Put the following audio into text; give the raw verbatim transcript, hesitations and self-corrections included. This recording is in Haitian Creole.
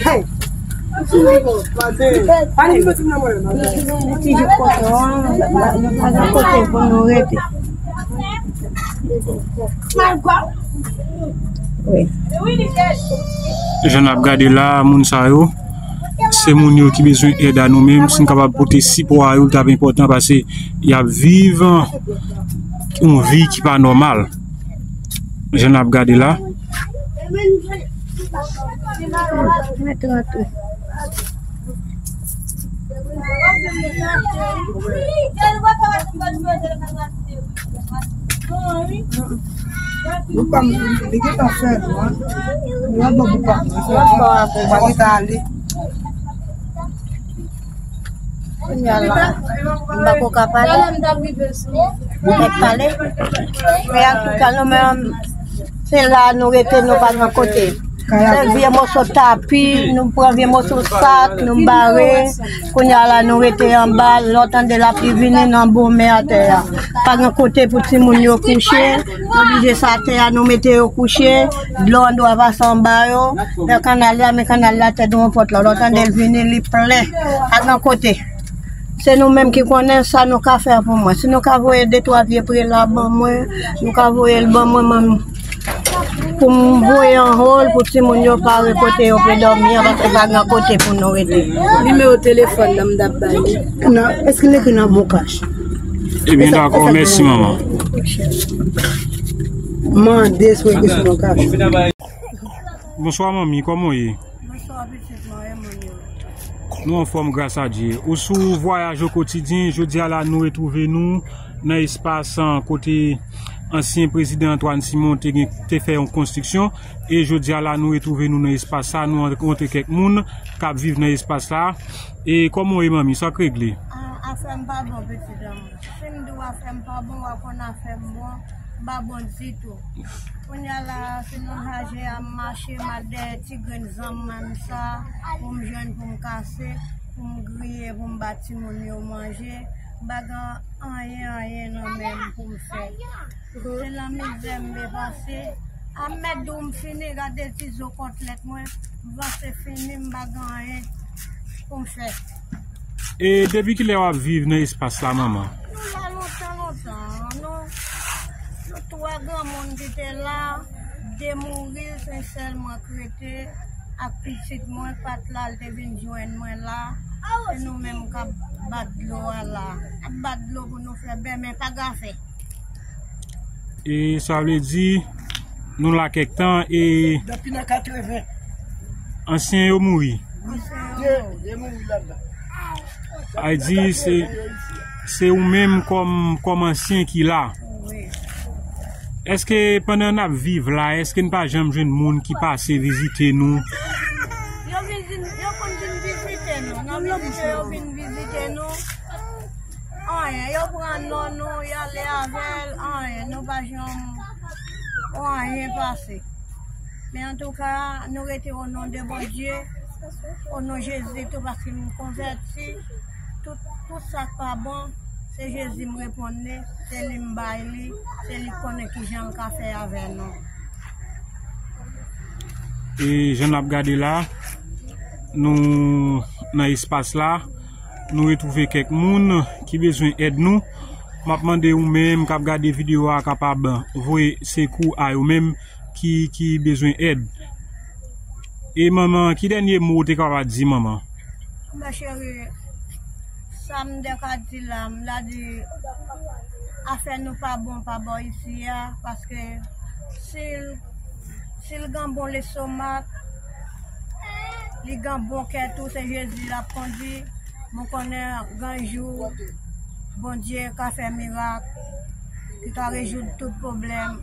Hey! Pale ki bòs nan mwen. Ti jou kote an, pa gen kote pou nou rete. Wi. Jan n ap gade la, moun sa yo, se moun yo ki bezwen èd a nou menm. Si n kapab pote sipò a yo, l t ap enpòtan paske y ap viv yon vi ki pa nòmal. Jan n ap gade la. Mèt rantre. Bouk pa m, li gentan fè nou, an. Nou ap ban bouk pa m, nou fè nou. Ou pa gentan ale. Kounye a la, m pako ka pale. M mèt pale. Men antouka, nou menm, se la nou rete, nou pa gen kote. Se vye moso tapi, nou pran vye moso sak, nou bare. Kounye a la, nou rete anba. Lè w tande lapli vini, n anba men atè a. Pa gen kote pou timoun yo kouche. Nou oblije sa atè a, nou mete yo kouche. Dlo an dwa pase anba yo. Lè kanal la, men kanal la tèt yon pòt la. Lè w tande l vini, li plen. Pa gen kote. Se nou menm ki konnen sa nou ka fè pou mwen. Si nou ka voye de twa vye prela ban mwen, nou ka voye l ban mwen, mwen, pou m voye anwo l pou timoun yo pare kote yo pou dòmi an, paske pa gen kote pou nou rete. Nimewo telefòn nan m t ap ba li. Nan, èske l ekri nan Moncash? Ebyen, dakò, mèsi, manman. Mande si w ekri sou Moncash. Bonswa, manmi, kòman w ye? Bonswa, pitit mwen, e moun yo? Nou anfòm, gras a Dye. Ou sou Vwayaj o Kotidyen, jodi a la, nou retwouve nou nan espas, an, kote ansyen prezidan Antoine Simon te gen, te fè yon konstriksyon. E jodi a la, nou retwouve nou nan espas sa, nou rankontre kèk moun k ap viv nan espas la. E kòman w ye, manmi? Sa k regle? A, afè m pa bon, pitit mwen. Si m di w afè m pa bon, w a konn afè m bon, m pa bon ditou. Kounye a la, se nan raje a m mache, m al dèyè ti grenn zanmann sa, pou m jwenn, pou m kase, pou m griye, pou m ba timoun yo manje. M pa gen anyen, anyen nan men m pou m fè. Se nan mizè m te pase. A m mèt di w m fini, gade ti zo kòtlèt mwen, m panse fini, m pa gen anyen pou m fè. E depi kilè w ap viv nan espas la, manman? Nou la lontan, lontan. Nou, nou twa granmoun ki te la, de mouri, se sèl mwen k rete ak pitit mwen, pa t la, l te vin jwenn mwen la. Se nou menm k ap bat dlo a la. Ap bat dlo pou nou fè bè, men pa gafe. E sa vle di, nou la kèk tan e Depi nan katreven. Ansyen yo mouri. Ansyen yo mouri. Ay di se, se ou menm kòm, kòm ansyen ki la. Wi. Èske pandan n ap viv la, èske n pa janm jwenn moun ki pase vizite nou? Yo vin, yo konn vin vizite nou. Nan vizite yo vin vizite nou. Anyen, yo pran non nou, y ale avè l, anyen, nou pa janm, anyen pase. Men antouka, nou rete o non de Bondye, o non Jezi tou, paske m konvèti, tout, tout sa k pa bon, se Jezi m reponn li, se li m bay li, se li k konnen kijan l ka fè avè nou. E jan n ap gade la, nou nan espas la, nou retwouve kèk moun ki bezwen èd nou. M ap mande ou menm k ap gade videyo a kapab voye sekou a yo menm ki, ki bezwen èd. E manman, ki dènye mo ou te kapab di, manman? Mè cheri, sa m te ka di la, m ta di, afè nou pa bon pa bò isi a, paske si l, si l gen bon lestomak, li gen bon kè tou, se Jezi l ap kondui. Mwen konnen gen jou Bondye ka fè mirak, ki ka rezoud tout pwoblèm.